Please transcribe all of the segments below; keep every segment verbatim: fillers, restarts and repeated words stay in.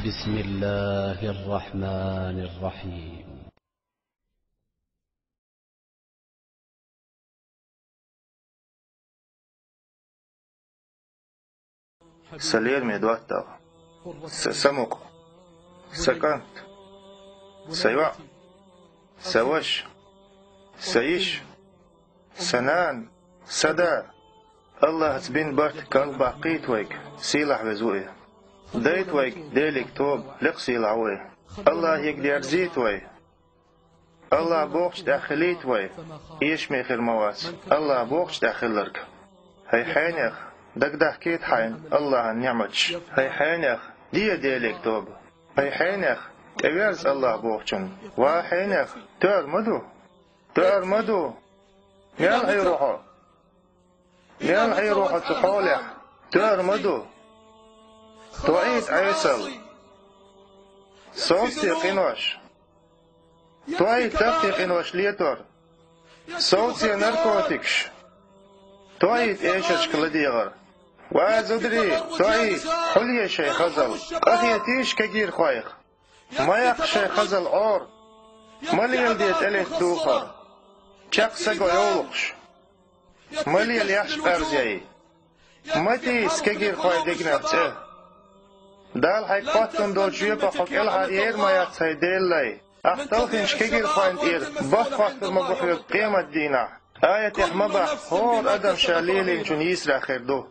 بسم الله الرحمن الرحيم. Са лераме доттагӀа, са самукъа, са кӀант, са йоӀ, са ваша, са йиша, са нана, са да, АллахӀаца бина барт кӀалбаккхийта вайга, сийлахь веза ву И. Дайта вайга Деле тоба, лекха сийлахь ву И. АллахӀе дерзийта вай. АллахӀ бохучу тӀехь хилийта вай, эшаме хир ма вац АллахӀ бохучу тӀехь хилларг. ХӀай хьенех, дагадахкийта хьайна АллахӀан ниӀматаш. ХӀай хьенех, де Деле тоба. ХӀай хьенех, тӀеверза АллахӀ бохучунна. Ва хьенех, тӀера ма ду! ТӀера ма ду! Мел Ӏийр ву хьо? Мел Ӏийр ву хьо цу хьолехь? ТӀера ма ду! ТоӀийта Ӏесалла! Совцаде къинош! ТоӀийта тахтий къинош летор! Совцаде наркотикаш! ТоӀийта эшаршка ладегӀар! Ва зударий, тоӀийта, хьулъе шайн хазалла! Къахетийша кегийрхойх! Ма яккха шайн хазалла Ӏора! Ма леладе тӀелетта духар! Чекх саго йовлакхаш! Ма лела яхьаш къарзъяй! Ма тийса кегийрхойн дегнех цӀе! Дала хьайга хоттун долчу жоьпах хьо кӀелхьаръер ма яц, хӀай Делан лай! Ахь талхинчу кегийрхойн тӀера барт хоттур ма бу хьоьга къематдийнахь. Аятехь ма боху хӀора адам ша лелийначун йийсарехь хир ду.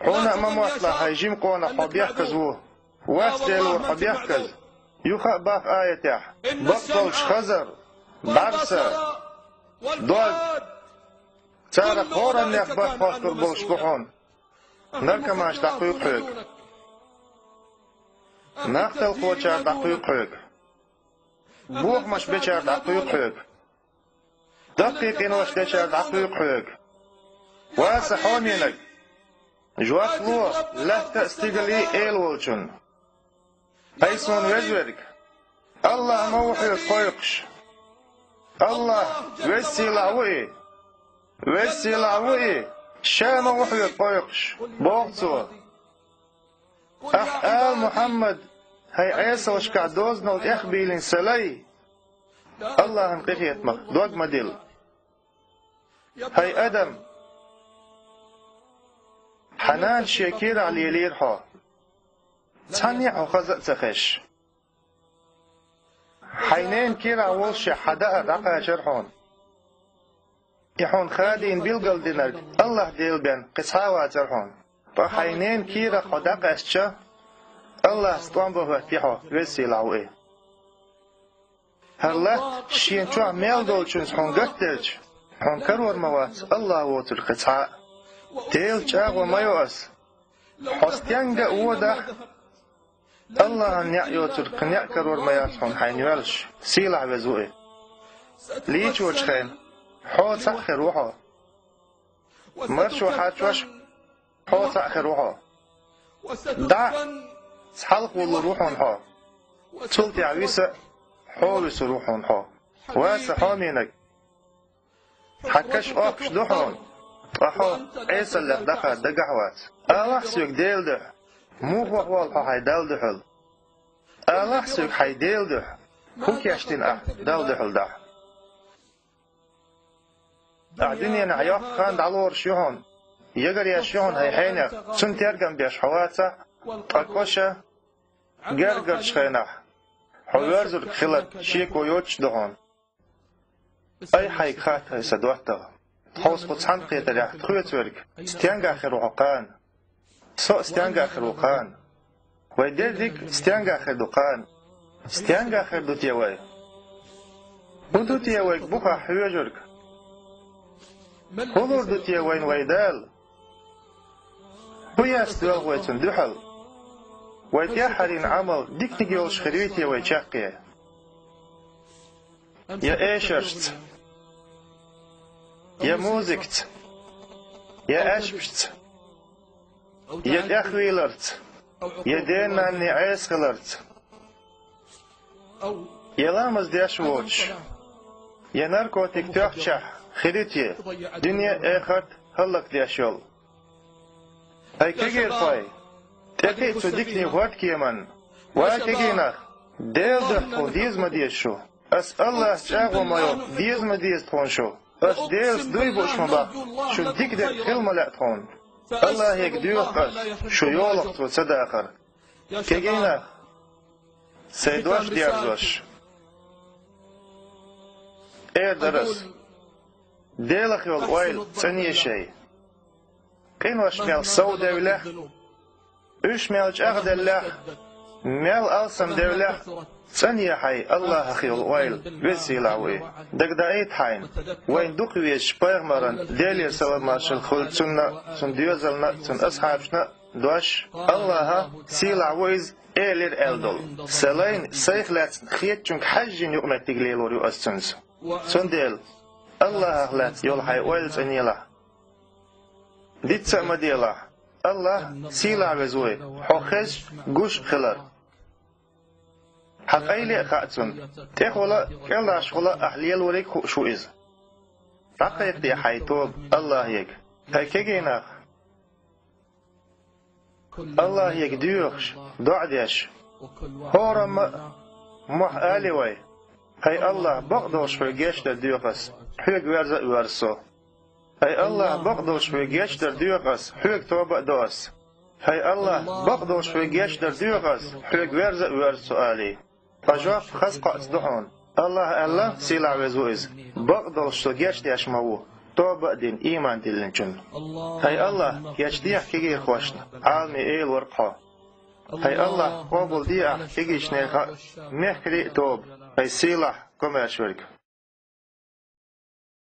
Хьуна а ма мотталахь, хӀай жима къонах, хьо бехказа ву. Вац Делора хьо бехказа. Юха а боху аятехь: бакъдолчу хазар, бӀаьрса, дог, царах хӀораннех барт хоттур болуш бу хьуна. Наркоманаш дӀакхуьйкху хьоьга. Нах талхочара дӀакхуьйкху хьоьга. Бохамаш бечара дӀакхуьйкху хьоьга. Даккхий къинош дечара дӀакхуьйкху хьоьга. Ва сан хьоменаг, жоп ло лаьтта а, стигале а Эла волчунна. ХӀай суна везверг, АллахӀ ма ву хьоьга кхойкхуш. АллахӀ, Веза-Сийлахь ву И! Веза-Сийлахь ву И! Ша ма ву хьоьга кхойкхуш, боху Цо. Ахь ала, Мухьаммад, хӀай Ӏесалшкахь дозанал тӀехбийлина сан лай, АллахӀан къинхетамах дог ма дилла. ХӀай адам, хьан нана шен кийрахь лелийра хьо, цхьанне а хьо хаза а ца хезаш. Хьайн ненан кийрахь воллушехь хьан даар дӀакхачара хьуна. И хьуна хадийна билгалдинарг АллахӀ Дела бен кхин цхьа а вацара хьуна. Ткъа хьайн ненан кийрахь хьо дӀакъаьстича, АллахӀца тӀом бан хӀоьттина хьо, Веза-Сийлахь ву И. ХӀара латта шена чохь мел долчуьнца хьуна гатделча, хьуна карор ма вац АллахӀ воцург кхин цхьа а. Делаца чӀагӀо ма йо ас. Хьо стенга а водахь, АллахӀан неӀ йоцург кхин неӀ карор ма яц хьуна хьайна йоьллуш, сийлахь веза ву И. Лийчочу хенахь хьо цхьаъ хир ву хьо. Маршо хьарчош хьо цхьаъ хир ву хьо. ДӀа а, цхьалха вуллур ву хьуна хьо. Цул тӀаьхьа виса а хьо висур ву хьуна хьо. Ва сан хьоменаг, хьан каш оккхуш ду хьуна, ткъа хьо Ӏесаллех дӀахаьдда дагахь а вац. Алахь соьга Делан дуьхьа, муха ваха воллу хьо хьайн Далла дуьхьал? Алахь соьга хьайн Делан дуьхьа, хӀун кечдина ахь Далла дуьхьал дахь? Ахь дуьненахь йоккха хан дӀалоруш ю хьуна, ягар еш ю хьуна хьайн хьенех, цунна тергам беш хьо вацахь а, ткъа кӀоша, гергарчу хенахь хьо воьрзург хиларг шеко йоцуш ду хьуна. Ай хьайга хатта, хӀай сан доттагӀа, тховса кху цхьана кхетарехь тхоьцург стенгахь хир ву хьо кхана? Со а стенгахь хир ву кхана? Вай дерриг а стенгахь хир ду кхана? Стенгахь хир ду те вай? ХӀун ду те вайга бухахь хьоьжург? ХӀун лур ду те вайна вай Дала? ХӀун яц доьлху вай цунна дуьхьал? Вай тӀаьххьара йина Ӏамал диканиг йолуш хир юй те вай чаккхе? Я эшаршца, я музыкаца, я аьшпашца, я тӀехвийларца, я ден-нанне Ӏеса хиларца, я ламаз деш а воцуш, я наркотик тоьхчахь хир ю те, дуьне а, эхарт а хӀаллакдеш йолу? ХӀай кегийрхой, Кхетий цу диканийн хӀордкеман: «Ва кегий нах, Делан дуьхьа тхуна деза ма деза шу. Ас Аллахьца чӀагӀо ма йо, деза ма деза тхуна шу. Ас Делаца дуй бууш ма баккха, шун дика дерг хила ма лаьа тхуна. Аллахьега доьху ас, шу йолах цо ца дахар». Кегий нах, сайн дош дерзош, эр дара ас: Делах йолу ойла цӀанъе шайн. Къинош мел совдевллехь, уьш мел чӀагӀделлехь, мел алсам девллехь, цӀанъе хьайн Аллахьах йолу ойла, веза сийлахь ву и. Дагадаийта хьайна, вайна дукха везачу пайхамаран, Делера салам-маршалла хуьлда цунна, цуьнан доьзална, цуьнан асхьабашна, дош: «Аллахь сийлахь ву иза, элира аьлла долу. Сан лайна сайх лаьцна хетачуьнга хьаьжжина юкъаметтиг лелор ю ас цуьнца». Цундела Аллахьах лаьцна йолу хьайн ойла цӀанъелахь. Диц а ма делахь, Аллахь сийлахь веза ву и, хьо хезаш, гуш а хилар. Хьан къайле а хаьа цунна, тӀехула а, кӀелдӀашхула а ахь лелориг а хууш ву иза. ДӀакхайкхаде хьайн тоба Аллахьега. ХӀай кегий нах, Аллахьега доьхуш, доӀа деш, хӀорамма а мохь алий вай: «ХӀай Аллахь, бакъдолуш хьоьга гечдар доьху ас, хьоьга верза а воьрзу со. ХӀай Аллахь, бакъдолуш хьоьга гечдар доьху ас, хьоьга тоба а до ас. ХӀай Аллахь, бакъдолуш хьоьга гечдар доьху ас, хьоьга верза а воьрзу со», — алий. Ткъа жоп хаза кхоъца ду хьуна. Аллахь аьлла, сийлахь веза ву иза: «Бакъдолуш со гечдеш ма ву, тоба а дина, ийман диллинчунна». ХӀай Аллахь, кечдехьа кегийрхошна, Ӏаламийн эла вара-кх хьо. ХӀай Аллахь, къобалде ахь кегийчеран а, мехкарийн а тоба, хӀай сийлахь, комаьрша верг.